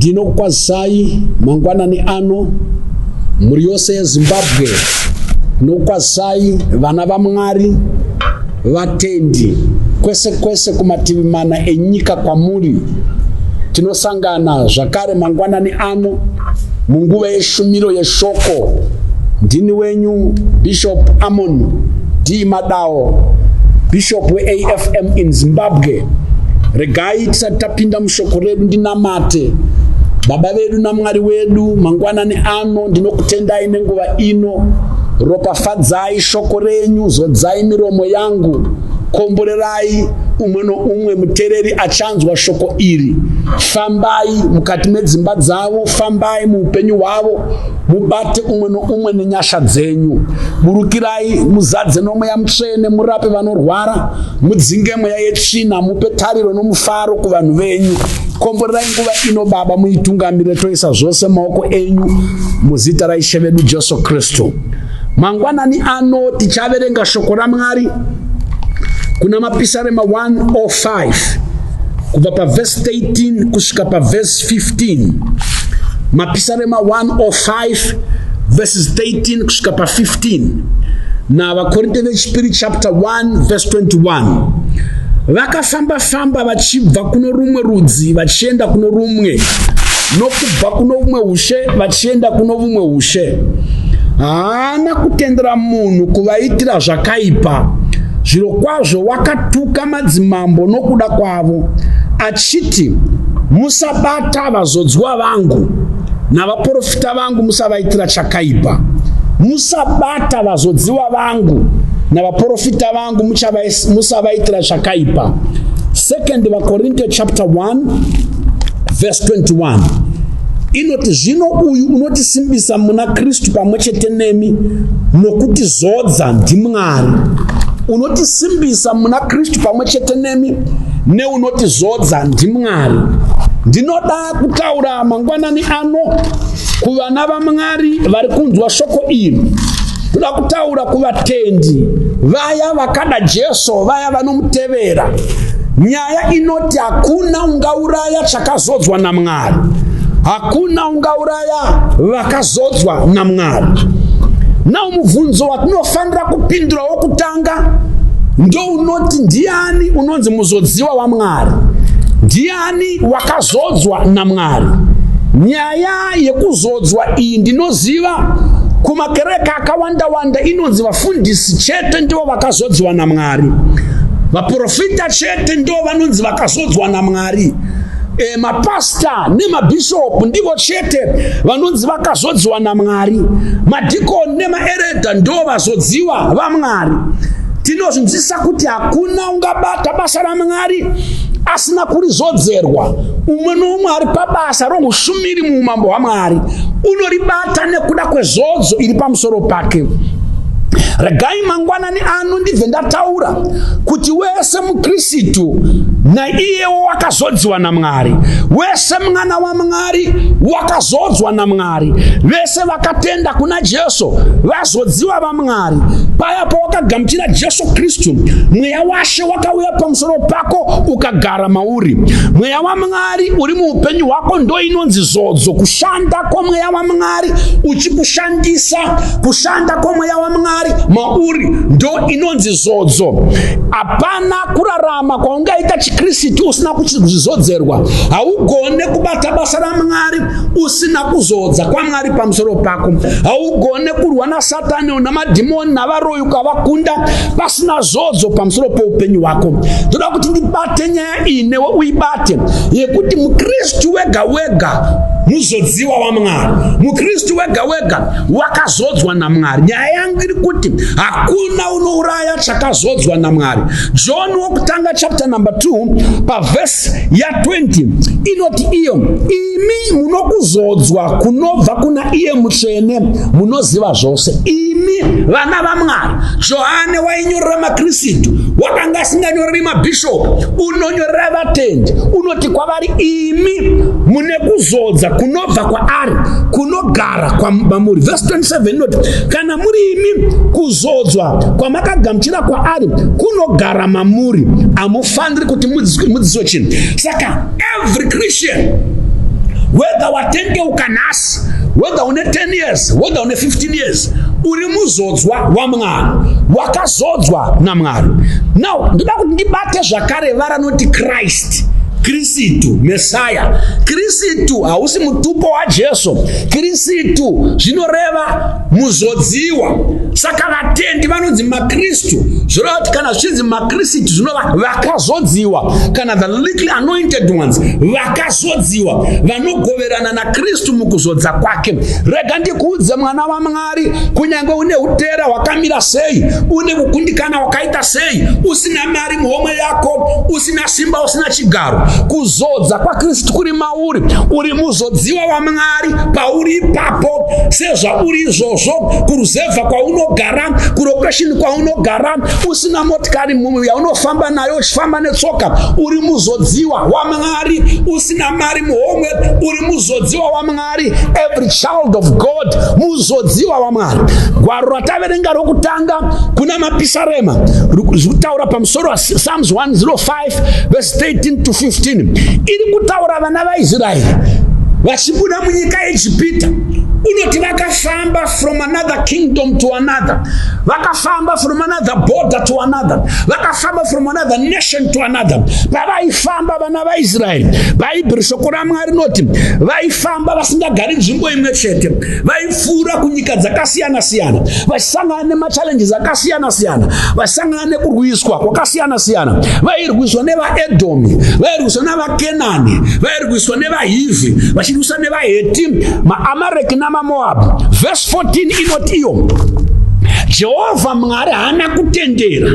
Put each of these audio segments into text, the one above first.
Ndinokukwazisai mangwanani ano, mhuri yose yeZimbabwe. Ndinokukwazisai vana vaMwari, vatendi kwese kwese kumativi mana enyika kwamuri. Tinosangana zvakare mangwanani ano munguva yeshumiro yeshoko. Ndini wenyu Bishop Amon D Madao, Bishop weAFM in Zimbabwe. Regai tisati tapinda mushoko redu ndinamate. Baba vedu naMwari wedu, mangwanani ano ndinokutendai nenguva ino. Ropafadzai shoko renyu, zodzai miromo yangu, komborerai umwe noumwe mutereri achanzwa shoko iri. Fambai mukati medzimba dzavo, fambai muupenyu hwavo, mubate umwe noumwe nenyasha dzenyu. Burukirai muzadze nomweya mutsvene, murape vanorwara, mudzinge mweya yetsvina, mupe tariro nomufaro kuvanhu venyu. Komborerai nguva ino Baba, muitungamire, toisa zvose maoko enyu muzita raIshe vedu Jesu Kristu. Mangwanani ano tichaverenga shoko raMwari kuna Mapisarema 105 kubva pavhesi 13 kusvika pavhesi 15. Mapisarema 105 verses 13 kusvika pa15 naVaKorinte vechipiri chapter 1 verse 21. Vakafamba-famba vachibva kuno rumwe rudzi vachienda kuno rumwe, nokubva kuno umwe ushe vachienda kuno vumwe ushe. Haana kutendera munhu kuvaitira zvakaipa. Zvirokwazvo wakatuka madzimambo nokuda kwavo, achiti, Musabata vazodzwa vangu, navaporofita vangu musavaitira chakaipa. Musabata vazodziwa vangu, navaporofita vangu musavaitira chakaipa. Second vaKorinte chapter 1 verse 21 inoti, zvino uyu unotisimbisa muna Kristu pamwe chete nemi nokutizodza ndiMwari. Unotisimbisa muna Kristu pamwe chete nemi neunotizodza ndiMwari. Ndinoda kutaura mangwanani ano kuvana vaMwari vari kunzwa shoko iri. Ndoda kutaura kuvatendi vaya vakada Jesu, vaya vanomutevera. Nyaya inoti hakuna ungauraya chakazodzwa naMwari, hakuna ungauraya vakazodzwa naMwari. Now mubvunzo watinofanira kupindura wokutanga ndounoti, ndiani unonzi muzodziwa waMwari? Ndiani wakazodzwa naMwari? Nyaya yekuzodzwa iyi ndinoziva kumakereke akawanda wanda inonzi vafundisi chete ndivo vakazodzwa naMwari, vaprofita chete ndivo vanonzi vakazodzwa naMwari, mapasta nemabhishopu ndivo chete vanonzi vakazodziwa naMwari, madhikoni nemaeredha ndo vazodziwa vaMwari. Tinozvinzwisisa kuti hakuna ungabata basa raMwari asina kurizodzerwa. Umwe noumwe ari pabasa roushumiri muumambo hwaMwari unoribata nekuda kwezodzo iri pamusoro pake. Regai mangwanani ano ndibve ndataura kuti wese muKristu naiyewo wakazodziwa naMwari, wese mwana waMwari wakazodzwa naMwari, vese vakatenda kuna Jesu vazodziwa vaMwari. Paya pawakagamuchira Jesu Kristu, mweya waShe wakauya pamusoro pako ukagara mauri. Mweya waMwari uri muupenyu hwako ndo inonzi zodzo, kushanda kwomweya waMwari uchikushandisa, kushanda kwomweya waMwari mauri ndo inonzi zodzo. Hapana kurarama kwaungaita chiKristu usina kuzvizodzerwa. Haugone kubata basa raMwari usina kuzodza kwaMwari pamusoro pako. Haugone kurwa naSatani namadhimoni navaroyi ukavakunda pasina zodzo pamusoro poupenyu hwako. Ndoda kuti ndibate nyaya iyi newe uibate, yekuti muKristu wega wega muzodziwa waMwari, muKristu wega wega wakazodzwa naMwari. Nyaya yangu iri kuti hakuna unouraya chakazodzwa naMwari. John wokutanga chapter number 2 pavhesi ya 20 inoti iyo, imi munokuzodzwa kunobva kuna iye mutsvene, munoziva zvose. Imi vana vaMwari. Johane wainyorera maKristu, wakanga asinganyoreri mabhishopu, unonyorera vatendi, unoti kwavari, imi mune kuzodza kunobva kwaari kunogara kwamuri. Verse 27 inoti, kana muri imi, kuzodzwa kwamakagamuchira kwaari kunogara mamuri, hamufaniri kuti mudzidziswe chinhu. Saka every Christian Whether watendeuka nhasi, whether une 10 years, whether une 15 years, uri muzodzwa waMwari, wakazodzwa naMwari. Now ndoda kuti ndibate zvakare varanoti Christ, Kristu, Mesaya. Kristu hausi mutupo waJesu. Kristu zvinoreva muzodziwa. Saka vatendi vanonzi maKristu, zvoreva kuti kana zvichinzi maKristu zvinova vakazodziwa, kana the little anointed ones, vakazodziwa, vanogoverana naKristu mukuzodza kwake. Rega ndikuudze, mwana waMwari, kunyange une utera hwakamira sei, une kukundikana wakaita sei, usina mari muhomwe yako, usina simba, usina chigaro, kuzodza kwaKristu kuri mauri. Uri muzodziwa waMwari pauri ipapo. Sezvauri izvozvo, kuruzevha kwaunogara, kurokeshini kwaunogara, usina motikari yaunofamba nayo, uchifamba netsoka, uri muzodziwa waMwari. Usina mari muhomwe, uri muzodziwa waMwari. Every child of God muzodziwa waMwari. Gwaro rataverenga rokutanga kuna Mapisarema zviri kutaura pamusoro, Psalms 105 verse 13 to 15, iri kutaura vana vaIsraeri vachibuda munyika yeEgipita. Unoti vakafamba from another kingdom to another, vakafamba from another border to another, vakafamba from another nation to another. Pavaifamba vana vaIsraeri, Bhaibheri, shoko raMwari rinoti vaifamba vasingagari nzvimbo imwe chete. Vaipfuura kunyika dzakasiyana-siyana, vachisangana nemachallenges akasiyana-siyana, vachisangana nekurwiswa kwakasiyana-siyana. Vairwiswa nevaEdhomi, vairwiswa navaKenani, vairwiswa nevaHivhi, vachirwiswa nevaHeti, maAmareki namaMoabhu. Vhesi 14 inoti iyo, Jehovha Mwari haana kutendera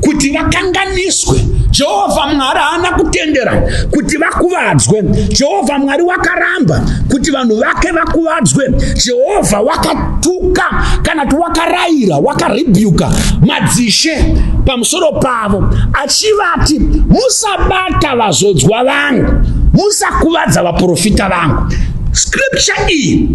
kuti vakanganiswe. Jehovha Mwari haana kutendera kuti vakuvadzwe. Jehovha Mwari wakaramba kuti vanhu vake vakuvadzwe. Jehovha wakatuka, kana kuti wakarayira, wakarebuka madzishe pamusoro pavo, achivati, "Musabata vazodzwa vangu, musakuvadza vaprofita vangu." Scripture iyi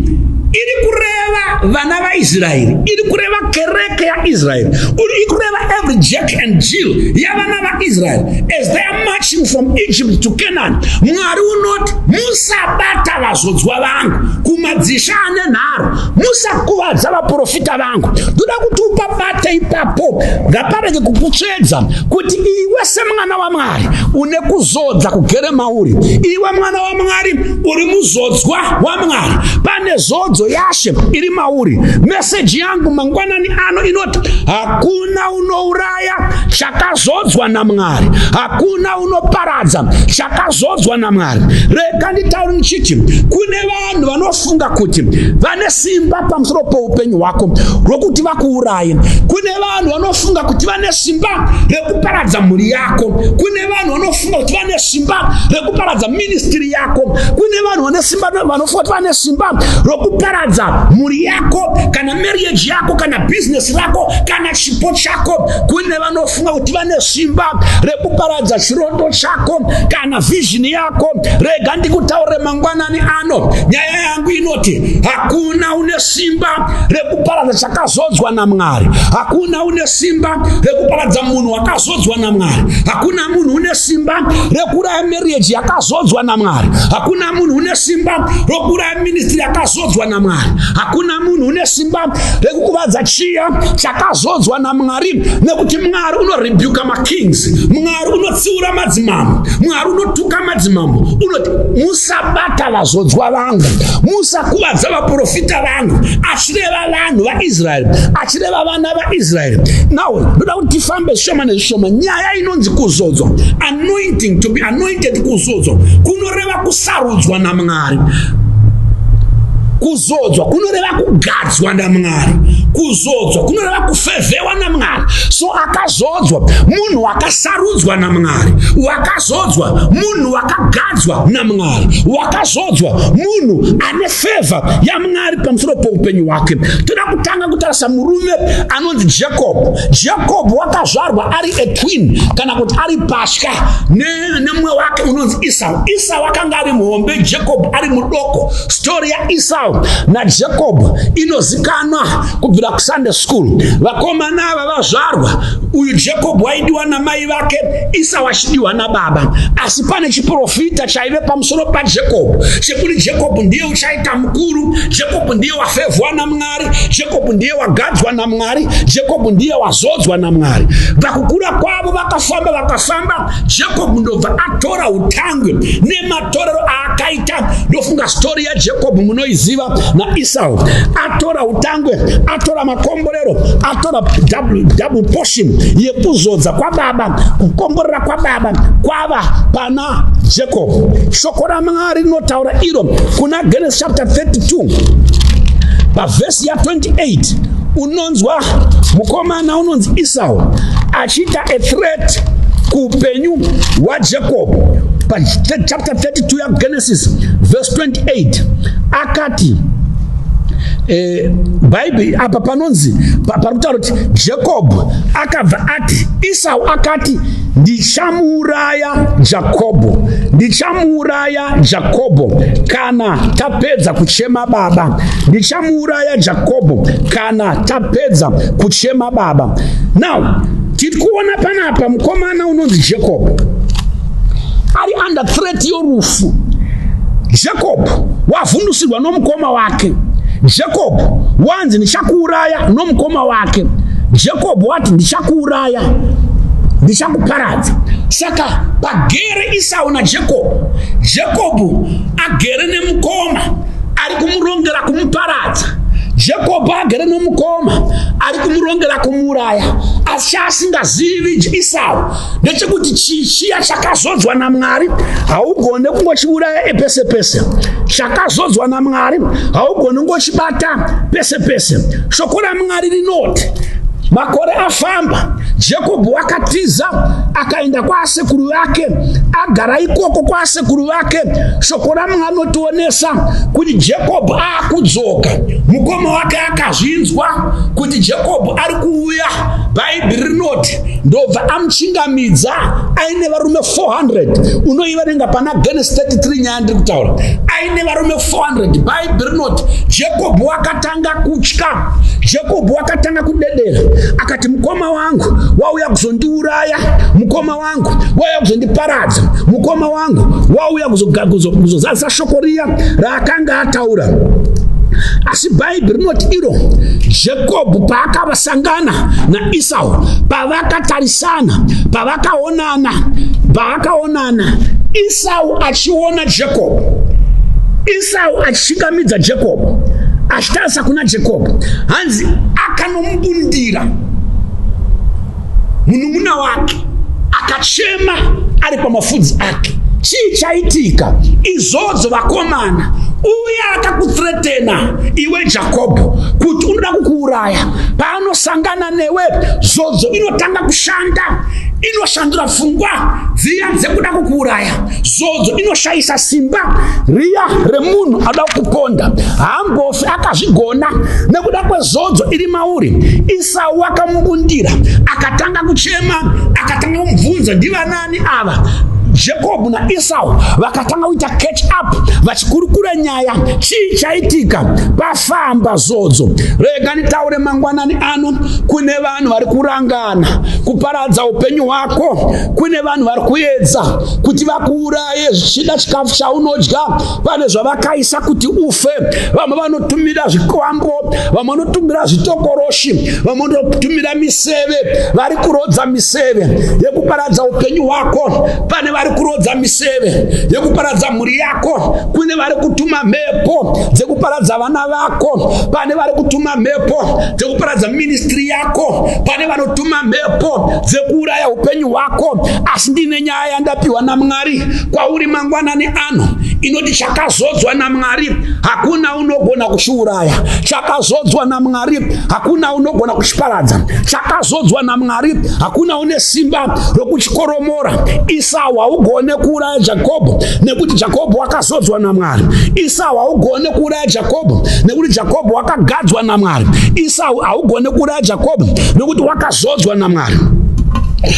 iri kureva vana vaIsraeri, iri kureva kereke yaIsraeri, iri kureva every Jack and Jill yavana vaIsraeri as they are marching from Egypt to Canaan. Mwari unoti, "Musabata vazodzwa vangu," kumadzishe ane nharo, "musakuvadza vaprofita vangu." Ndoda kuti upabate ipapo, ngaparege kukutsvedza kuti iwe semwana waMwari une kuzodza kugere mauri. Iwe mwana waMwari uri muzodzwa waMwari, pane zodzo yaShe iri mauri. Meseji yangu mangwanani ano inoti hakuna unouraya chakazodzwa naMwari, hakuna unoparadza chakazodzwa naMwari. Rega nditauri ndichiti kune vanhu vanofunga kuti vane simba pamusoro poupenyu hwako rwokuti vakuuraye. Kune vanhu vanofunga kuti vane simba rekuparadza mhuri yako. Kune vanhu vanofunga kuti vane simba rekuparadza ministry yako. Kune vanhu vane simba, vanofunga kuti vane simba rokuparadza mhuri yako, kana marriage yako, kana bhizinesi rako, kana chipo chako. Kune vanofunga kuti vane simba rekuparadza chiroto chako kana vision yako. Rega ndikutaure mangwanani ano, nyaya yangu inoti hakuna une simba rekuparadza chakazodzwa naMwari. Hakuna une simba rekuparadza munhu wakazodzwa naMwari. Hakuna munhu une simba rekuuraya marriage yakazodzwa naMwari. Hakuna munhu une simba rokuuraya ministry yakazodzwa naMwari. Hakuna munhu une simba rekukuvadza chiya chakazodzwa naMwari, nekuti Mwari unorebuka makings, Mwari unotsiura madzimambo, Mwari unotuka madzimambo. Unoti, "Musabata vazodzwa vangu, musakuvadza vaprofita vangu," achireva vanhu vaIsraeri, achireva vana vaIsraeri. Now ndoda kuti tifambe zvishoma nezvishoma. Nyaya inonzi kuzodzwa, anointing, to be anointed. Kuzodzwa kunoreva kusarudzwa naMwari. Kuzodzwa kunoreva kugadzwa naMwari. Kuzodzwa kunoreva kufavourwa naMwari. So akazodzwa munhu wakasarudzwa naMwari, wakazodzwa munhu wakagadzwa naMwari, wakazodzwa munhu ane favor yaMwari pamusoro poupenyu hwake. Toda kutanga kutarisa murume anonzi Jacob. Jacob wakazvarwa ari a twin, kana kuti ari patya nemumwe wake unonzi Esau. Esau akanga ari muhombe, Jacob ari mudoko. Story yaEsau naJacob inozikanwa kubvira kuSunday school. Vakomana ava vazvarwa. Uyu Jacob waidiwa namai vake, Esau achidiwa nababa. Asi pane chiprofita chaive pamusoro paJacob chekuti Jacob ndiye uchaita mukuru, Jacob ndiye wafevhwa naMwari, Jacob ndiye wagadzwa naMwari, Jacob ndiye wazodzwa naMwari. Pakukura kwavo vakafamba vakafamba, Jacob ndobva atora utangwe nematorero aakaita. Ndofunga stori yaJacob munoiziva naEsau. Atora utangwe, atora makomborero, atora double, double portion yekuzodza kwababa, kukomborera kwababa kwava pana Jacob. Shoko raMwari rinotaura iro kuna Genesis chapter 32 pavhesi ya 28 unonzwa mukomana unonzi Esau achiita a threat kuupenyu hwaJacob. Pachapter 32 yaGenesis verse 28 akati Bhaibheri apa panonzi pari kutaura kuti Jacob akabva ati, Esau akati, ndichamuuraya Jakobho, ndichamuuraya Jakobho kana tapedza kuchema baba, ndichamuuraya Jakobho kana tapedza kuchema baba. Now tiri kuona panapa mukomana unonzi Jacob ari under threat yorufu. Jacob wavhundusirwa nomukoma wake. Jacob wanzi ndichakuuraya nomukoma wake. Jacob wati ndichakuuraya, ndichakuparadza. Saka pagere Esau naJacob, Jacob agere nemukoma ari kumurongera kumuparadza. Jacob agere nomukoma ari kumurongera kumuuraya, asi chaasingazivi Esau ndechekuti chichiya chakazodzwa naMwari haugone kungochiuraya epese pese. Chakazodzwa naMwari haugone kungochibata pese pese. Shoko raMwari rinoti makore afamba, Jacob wakatiza akaenda kwasekuru vake, agara ikoko kwasekuru vake. Shoko raMwari rinotionesa kuti Jacob akudzoka, mukoma wake akazvinzwa kuti Jacob ari kuuya. Bhaibheri rinoti ndobva amuchingamidza aine varume 400. Unoiverenga pana Genesis 33 nyaya ndiri kutaura, aine varume 400. Bhaibheri rinoti Jacob wakatanga kutya, Jacob wakatanga kudedera, akati mukoma wangu wauya kuzondiuraya, mukoma wangu wauya kuzondiparadza, mukoma wangu wauya kuzozadzisa shoko riya raakanga ataura. Asi Bhaibheri rinoti iro Jacob paakavasangana naEsau, pavakatarisana, pavakaonana, pavakaonana, Esau achiona Jacob, Esau achingamidza Jacob, achitarisa kuna Jacob, hanzi akanomubundira munun'una wake, akachema ari pamafudzi ake. Chii chaitika? Izodzo vakomana, uye akakuthretena iwe Jakobho kuti unoda kukuuraya, paanosangana newe zodzo inotanga kushanda, inoshandura pfungwa dziya dzekuda kukuuraya. Zodzo inoshayisa simba riya remunhu anoda kukuponda. Haambofi akazvigona nekuda kwezodzo iri mauri. Esau akamubundira, akatanga kuchema, akatanga kumubvunza ndivanani ava. Jacob naEsau vakatanga kuita catch up, vachikurukura nyaya. Chii chaitika? Pafamba zodzo. Rega nditaure mangwanani ano, kune vanhu vari kurangana kuparadza upenyu hwako, kune vanhu vari kuedza kuti vakuuraye, zvichida chikafu chaunodya pane zvavakaisa kuti ufe. Vamwe vanotumira zvikwambo, vamwe vanotumira zvitokoroshi, vamwe vanotumira miseve. Vari kurodza miseve yekuparadza upenyu hwako, pane vari kurodza miseve yekuparadza mhuri yako, kune vari kutuma mhepo dzekuparadza vana vako, pane vari kutuma mhepo dzekuparadza ministry yako, pane vanotuma mhepo dzekuuraya upenyu hwako. Asi ndine nyaya yandapiwa naMwari kwauri mangwanani ano inoti chakazodzwa naMwari hakuna unogona kuchiuraya, chakazodzwa naMwari hakuna unogona kuchiparadza, chakazodzwa naMwari hakuna une simba rokuchikoromora. Esau haugone kuuraya Jakobho nekuti Jakobho wakazodzwa naMwari. Esau haugone kuuraya Jakobho nekuti Jakobho wakagadzwa naMwari. Esau haugone kuuraya Jakobho nekuti wakazodzwa naMwari.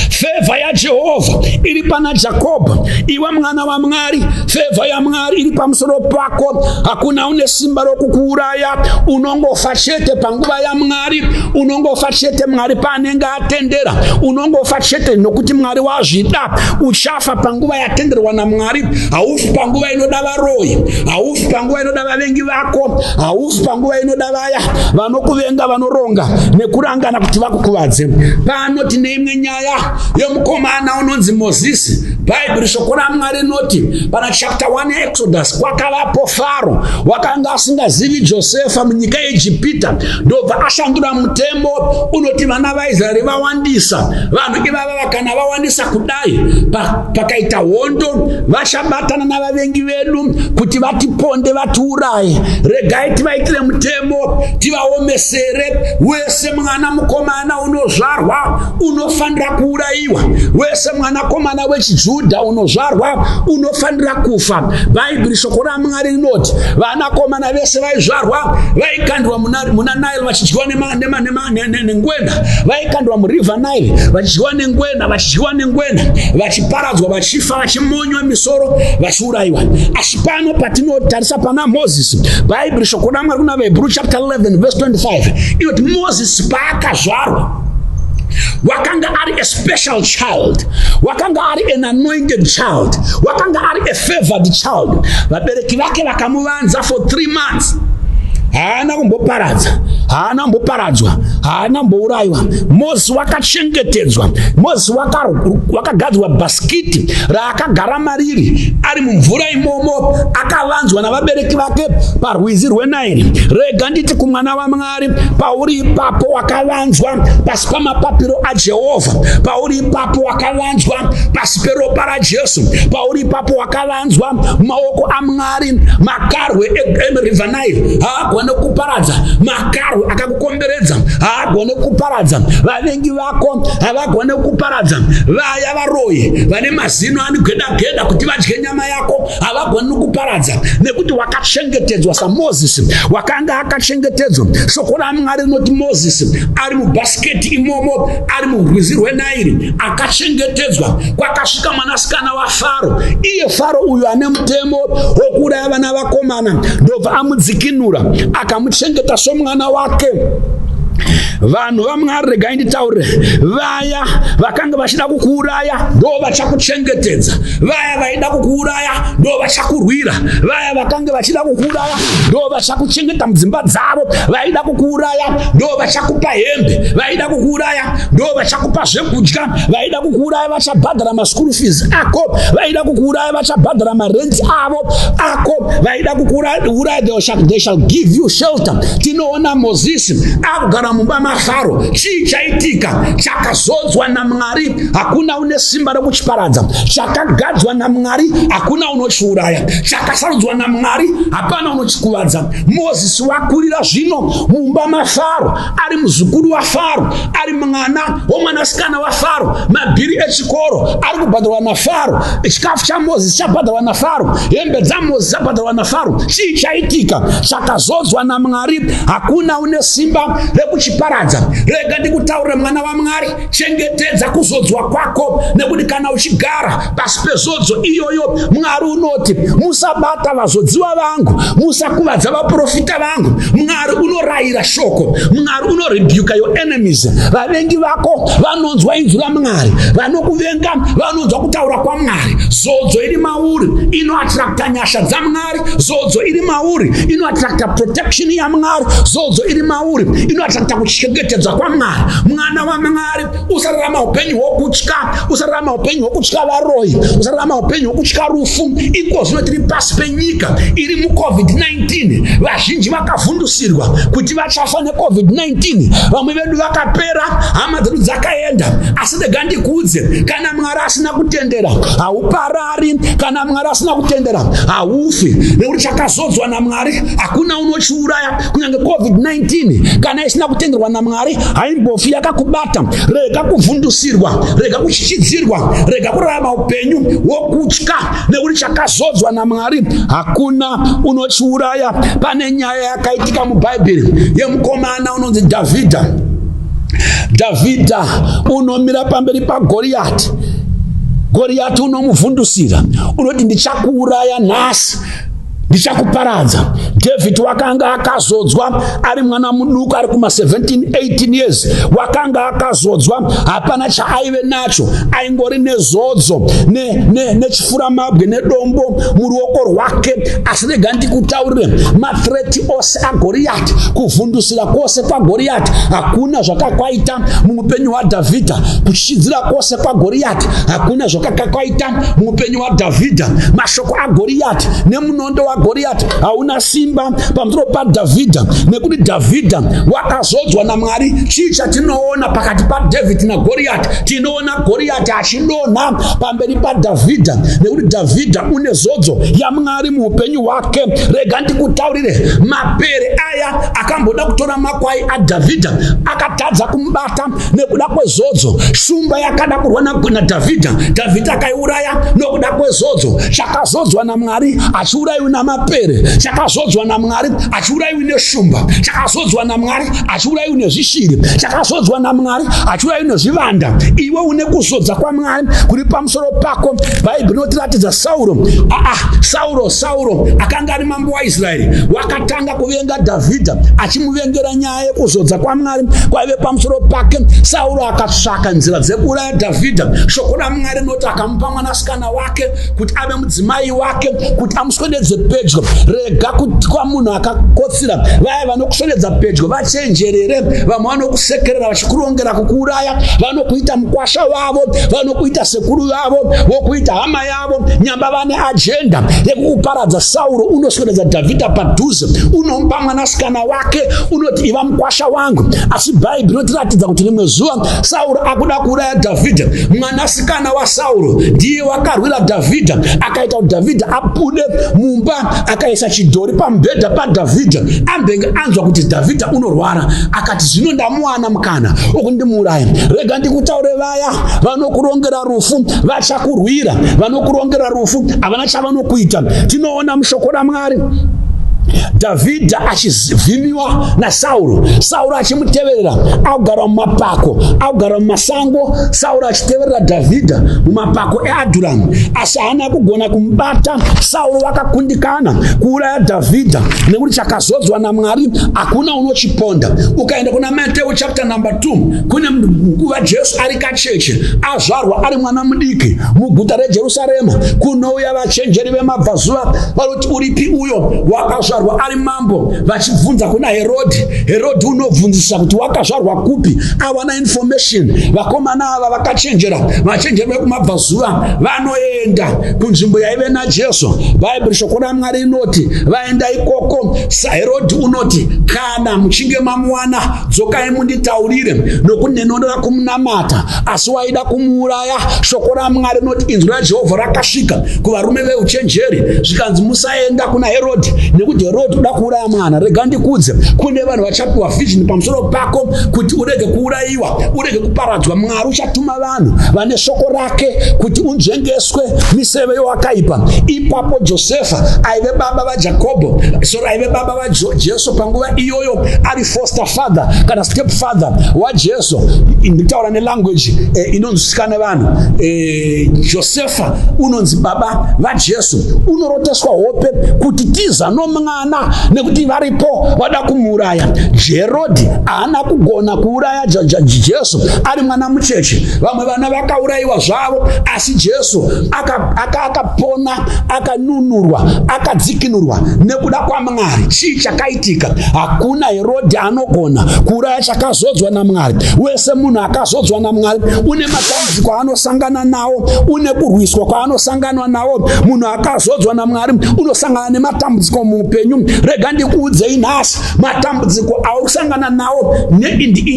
Fevha yaJehovha iri pana Jakobho. Iwe mwana waMwari, fevha yaMwari iri pamusoro pako. Hakuna une simba rokukuuraya. Unongofa chete panguva yaMwari. Unongofa chete Mwari paanenge atendera. Unongofa chete nokuti Mwari wazvida. Uchafa panguva yatenderwa naMwari. Haufi panguva inoda varoyi. Haufi panguva inoda vavengi vako. Haufi panguva inoda vaya vanokuvenga, vanoronga nekurangana kuti vakukuvadze. Pano tine imwe nyaya yemukomana unonzi Mozisi. Bhaibheri shoko raMwari rinoti pana chapter 1 yeExodus, kwakavapo Faro wakanga asingazivi Josefa munyika yeEgipita, ndobva ashandura mutemo unoti vana vaIsraeri vawandisa. Vanhu ivava kana vawandisa kudai, pakaita hondo vachabatana navavengi vedu kuti vatiponde vatiuraye. Regai tivaitire mutemo, tivaomesere. Wese mwana mukomana unozvarwa unofanira kuurayiwa, wese mwanakomana wechiJudha unozvarwa unofanira kufa. Bhaibheri shoko raMwari rinoti vanakomana vese vaizvarwa vaikandwa muna Nile vachidyiwa nengwena, vaikandwa muriver Nile vachidyiwa nengwena, vachidyiwa nengwena, vachiparadzwa, vachifa, vachimonywa misoro, vachiurayiwa. Asi pano patinotarisa pana Mozisi, Bhaibheri shoko raMwari kuna vaHebrew chapter 11 verse 25 inoti Mozisi paakazvarwa wakanga ari a special child, wakanga ari an anointed child, wakanga ari a favored child. Vabereki vake vakamuvanza for 3 months. Haana kumboparadza, haana kumboparadzwa, haana kumbourayiwa. Mozisi wakachengetedzwa. Mozisi wakagadzwa bhasikiti raakagara mariri ari mumvura imomo, akavanzwa navabereki vake parwizi rweNairi. Rega nditi kumwana waMwari, pauri ipapo wakavanzwa pasi pamapapiro aJehovha, pauri ipapo wakavanzwa pasi peropa raJesu, pauri ipapo wakavanzwa mumaoko aMwari. Makarwe eriver Nile haagone kuparadza, makarwe akakukomberedza haagone kuparadza, vavengi vako havagone kuparadza, vaya varoyi vane mazino anogeda-geda kuti vadye nyama yako havagoni kuparadza, nekuti wakachengetedzwa saMozisi wakanga akachengetedzwa. Shoko raMwari rinoti Mozisi ari mubhasiketi imomo, ari murwizi rweNairi, akachengetedzwa. Kwakasvika mwanasikana waFaro, iye Faro uyu ane mutemo wokuuraya vana vakomana, ndobva amudzikinura akamuchengeta somwana wake. Vanhu vaMwari, regai nditaurire, vaya vakanga vachida kukuuraya ndo vachakuchengetedza, vaya vaida kukuuraya ndo vachakurwira, vaya vakanga vachida kukuuraya ndo vachakuchengeta mudzimba dzavo, vaida kukuuraya ndo vachakupa hembe, vaida kukuuraya ndo vachakupa zvekudya, vaida kukuuraya vachabhadhara maschool fees ako, vaida kukuuraya vachabhadhara marents avo ako, vaida kukuuraya they shall give you shelter. Tinoona Mozisi akugara mumba maFaro. Chii chaitika? Chakazodzwa naMwari hakuna une simba rekuchiparadza, chakagadzwa naMwari hakuna unochiuraya, chakasarudzwa naMwari hapana unochikuvadza. Mozisi wakurira zvino mumba maFaro, ari muzukuru waFaro, ari mwana womwanasikana waFaro. Mabhiri echikoro ari kubhadharwa naFaro, chikafu chaMozisi chabhadharwa naFaro, hembe dzaMozisi dzabhadharwa naFaro. Chii chaitika? Chakazodzwa naMwari hakuna une simba rekuchiparadza. Rega ndikutaurire, mwana waMwari, chengetedza kuzodzwa kwako, nekuti kana uchigara pasi pezodzo iyoyo, Mwari unoti musabata vazodziwa vangu, musakuvadza vaprofita vangu. Mwari unorayira shoko, Mwari unorebuka your enemies. Vavengi vako vanonzwa inzwi raMwari, vanokuvenga vanonzwa kutaura kwaMwari. Zodzo iri mauri inoattracta nyasha dzaMwari, zodzo iri mauri inoattracta protection yaMwari, zodzo iri mauri inoattracta kuchengetedzwa kwaMwari. Mwana waMwari, usararama upenyu hwokutya, usararama upenyu hwokutya varoyi, usararama upenyu hwokutya rufu. Iko zvino tiri pasi penyika iri muCovid-19, vazhinji vakavhundusirwa kuti vachafa neCovid-19, vamwe vedu vakapera, hama dzedu dzakaenda. Asi rega ndikuudze, kana Mwari asina kutendera hauparari, kana Mwari asina kutendera haufi, nekuti chakazodzwa naMwari hakuna unochiuraya. Kunyange COVID-19 kana isina kutenderwa naMwari haimbofi yakakubata. Rega kuvhundusirwa, rega kuchichidzirwa, rega kurarama upenyu wokutya, nekuti chakazodzwa naMwari hakuna unochiuraya. Pane nyaya yakaitika muBhaibheri yemukomana unonzi Dhavhidha. Dhavhidha unomira pamberi paGoriyati. Goriyati unomuvhundusira, unoti ndichakuuraya nhasi, ndichakuparadza. David wakanga akazodzwa ari mwana muduku, ari kuma 17 18 years, wakanga akazodzwa, hapana chaaive nacho, aingori nezodzo nechifuramabwe ne, ne nedombo muruoko rwake. Asi rega ndikutaurire, mathreat ose aGoriyati, kuvhundusira kwose kwaGoriyati, hakuna zvakakwaita muupenyu hwaDhavhidha. Kuchichidzira kwose kwaGoriyati hakuna zvakakakwaita muupenyu hwaDhavhidha. Mashoko aGoriyati nemunondo waGoriyati hauna simba pamusoro paDhavhidha, nekuti Dhavhidha wakazodzwa naMwari. Chii chatinoona pakati paDhavhidhi naGoriyati? Tinoona Goriyati achidonha pamberi paDhavhidha, nekuti Dhavhidha une zodzo yaMwari muupenyu hwake. Rega ndikutaurire, mapere aya akamboda kutora makwai aDhavhidha akatadza kumubata nekuda kwezodzo. Shumba yakada kurwa naDhavhidha, Dhavhidha akaiuraya nokuda kwezodzo. Chakazodzwa naMwari achiurayiwi namapere, chakazodzwa naMwari achiurayiwi neshumba, chakazodzwa naMwari achiurayiwi nezvishiri, chakazodzwa naMwari achiurayiwi nezvivanda. Iwe une kuzodza kwaMwari kuri pamusoro pako. Bhaibheri rinotiratidza Sauro. Aa, Sauro akanga ari mambo waIsraeri, wakatanga kuvenga Dhavhidha achimuvengera nyaya yekuzodza kwaMwari kwaive pamusoro pake. Sauro akatsvaka nzira dzekuuraya Dhavhidha. Shoko raMwari rinoti akamupa mwanasikana wake kuti ave mudzimai wake, kuti amuswededze pedyo. Rega kuti kwamunhu akakotsira, vaya vanokuswededza pedyo vachenjerere. Vamwe vanokusekerera vachikurongera kukuuraya, vanokuita mukwasha wavo, vanokuita sekuru vavo, vokuita hama yavo, nyamba vane ajenda yekukuparadza. Sauro unoswededza Dhavhidha padhuze, unomupa mwanasikana wake, unoti iva mukwasha wangu. Asi Bhaibheri rinotiratidza kuti rimwe zuva Sauro akuda kuuraya Dhavhidha, mwanasikana waSauro ndiye wakarwira Dhavhidha, akaita kuti Dhavhidha abude mumba, akaisa chidhori pamubhedha paDhavhidha. Ambenge anzwa kuti Dhavhidha unorwara, akati zvino ndamuwana mukana wokundimuuraya. Rega ndikutaure, vaya vanokurongera rufu vachakurwira, vanokurongera rufu havana chavanokuita. Tinoona mushoko raMwari Dhavhidha achivhimiwa naSauro, Sauro achimuteverera, akugara mumapako, akugara mumasango, Sauro achiteverera Dhavhidha mumapako eAdhuramu, asi haana kugona kumubata. Sauro wakakundikana kuuraya Dhavhidha nekuti chakazodzwa naMwari hakuna unochiponda. Ukaenda kuna Mateo chapter number 2, kune nguva Jesu ari kacheche, azvarwa ari mwana mudiki muguta reJerusarema, kunouya vachenjeri vemabvazuva vanoti uripi uyo wakazvarwa ari mambo, vachibvunza kuna Herodhi. Herodhi unobvunzisa kuti wakazvarwa kupi, awana information. Vakomana ava vakachenjera, vachenjeri vekumabvazuva vanoenda kunzvimbo yaive naJesu. Bhaibheri shoko raMwari inoti vaenda ikoko, saHerodhi unoti kana muchinge mamuwana dzokai munditaurire, nokuti ndinoda kumunamata. Asi waida kumuuraya. Shoko raMwari rinoti inzwi raJehovha rakasvika kuvarume veuchenjeri, zvikanzi musaenda kuna Herodhi, nekuti Herodhi uda kuuraya mwana. Rega ndikudze, kune vanhu vachapiwa vision pamusoro pako kuti urege kuurayiwa, urege kuparadzwa. Mwari uchatuma vanhu vane shoko rake kuti unzvengeswe miseve yowakaipa. Ipapo Josefa aive baba vaJakobho, sorry, aive baba vaJesu panguva iyoyo, ari foster father kana step father waJesu. Nditaura nelanguage inonzwisika nevanhu. Josefa unonzi baba vaJesu, unoroteswa hope kuti tiza nomwana nekuti varipo vada kumuuraya. Herodhi haana kugona kuuraya Jesu ari mwana mucheche. Vamwe vana vakaurayiwa zvavo, asi Jesu akapona, akanunurwa, akadzikinurwa nekuda kwaMwari. Chii chakaitika? Hakuna Herodhi anogona kuuraya chakazodzwa naMwari. Wese munhu akazodzwa naMwari une matambudziko aanosangana nawo, une kurwiswa kwaanosangana nawo. Munhu akazodzwa naMwari unosangana nematambudziko muupenyu. Rega ndikuudzei nhasi, matambudziko ausangana nawo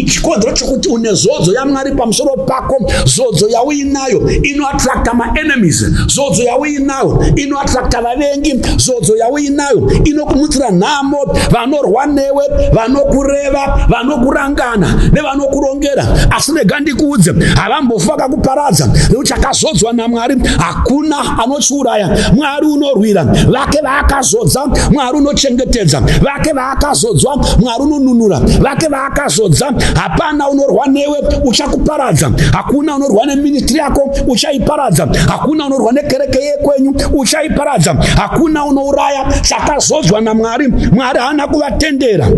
chikonzero chokuti une zodzo yaMwari pamusoro pako. Zodzo yauinayo inoattracta maenemies, zodzo yauinayo inoattracta vavengi, zodzo yauinayo inokumutsira nhamo, vanorwa newe, vanokureva, vanokurangana nevanokurongera. Asi rega ndikuudze, havambofi vakakuparadza, nekuti chakazodzwa naMwari hakuna anochiuraya. Mwari unorwira vake vaakazodza. Mwari Mwari unochengetedza vake vaakazodzwa. Mwari unonunura vake vaakazodza. Hapana unorwa newe uchakuparadza. Hakuna unorwa neministry yako uchaiparadza. Hakuna unorwa nekereke yekwenyu uchaiparadza. Hakuna unouraya chakazodzwa naMwari. Mwari haana kuvatendera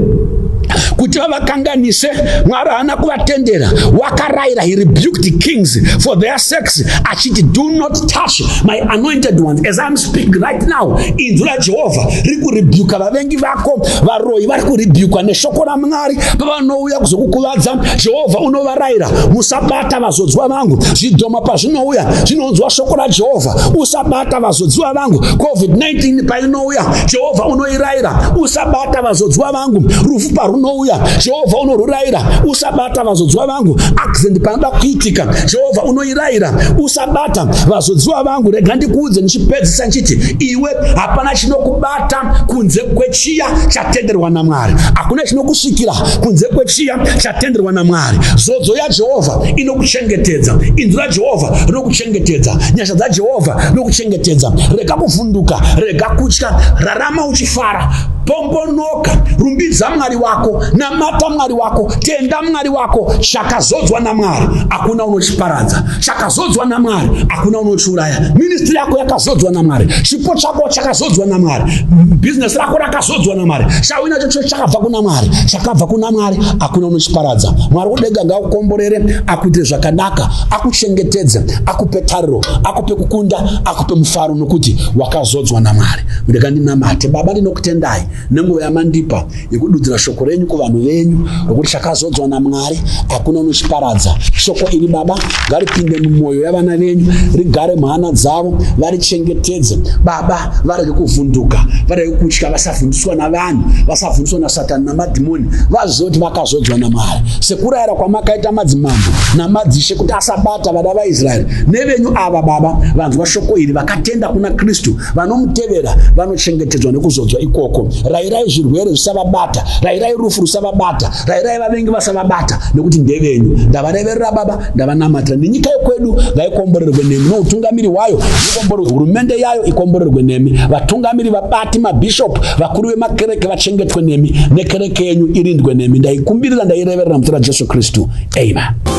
kuti vavakanganise. Mwari haana kuvatendera. Wakarayira, he rebuked kings for their sakes, achiti, "Do not touch my anointed ones." As I'm speaking right now, inzwi raJehovha riri kurebuka vavengi vako. Varoyi vari kurebukwa neshoko raMwari. Pavanouya kuzokukuvadza, Jehovha unovarayira, "Musabata vazodziwa vangu." Zvidhoma pazvinouya, zvinonzwa shoko raJehovha, "Usabata vazodziwa vangu." COVID-19 painouya, Jehovha unoirayira, "Usabata vazodziwa vangu." Rufu parunouya, Jehovha unorurayira, "Usabata vazodziwa vangu." Accident panoda kuitika, Jehovha unoirayira, "Usabata vazodziwa vangu." Rega ndikuudze ndichipedzisa nchiti, iwe hapana chinokubata kunze kwechiya chatenderwa naMwari. Hakuna chinokusvikira kunze kwechiya chatenderwa naMwari. Zodzo yaJehovha inokuchengetedza. Inzwi raJehovha rinokuchengetedza. Nyasha dzaJehovha rinokuchengetedza. Rega kuvhunduka, rega kutya, rarama uchifara, pombonoka, rumbidza Mwari wako, namata Mwari wako, tenda Mwari wako. Chakazodzwa naMwari hakuna unochiparadza. Chakazodzwa naMwari hakuna unochiuraya. Ministry yako yakazodzwa naMwari. Chipo chako chakazodzwa naMwari. Bhizinesi rako rakazodzwa naMwari. Chauinacho cho chakabva kuna Mwari. Chakabva kuna Mwari hakuna unochiparadza. Mwari kudenga ngaakukomborere, akuitire zvakanaka, akuchengetedze, akupe tariro, akupe kukunda, akupe mufaro, nokuti wakazodzwa naMwari. Rega ndinamate. Baba, ndinokutendai nenguva yamandipa yekududzira shoko renyu kuvanhu venyu, rokuti chakazodzwa naMwari hakuna unochiparadza. Shoko iri, Baba, ngaripinde mumwoyo yavana venyu, rigare muhana dzavo, varichengetedze. Baba, varege kuvhunduka, varege kutya, vasavhundiswa navanhu, vasavhundiswa naSatani namadhimoni. Vazive kuti vakazodzwa naMwari, sekurayira kwamakaita madzimambo namadzishe kuti asabata vana vaIsraeri. Nevenyu ava, Baba, vanzwa shoko iri, vakatenda kuna Kristu, vanomutevera, vanochengetedzwa nekuzodzwa ikoko. Rayirai zvirwere zvisavabata, rayirai rufu rusavabata, rayirai vavengi vasavabata, nekuti ndevenyu. Ndavareverera, Baba, ndavanamatira. Nenyika yekwedu ngaikomborerwe nemi, noutungamiri hwayo ikomborerwe, hurumende yayo ikomborerwe nemi, vatungamiri, vabati, mabhishopu, vakuru vemakereke vachengetwe nemi, nekereke yenyu irindwe nemi. Ndaikumbirira, ndaireverera muzita raJesu Kristu, amen.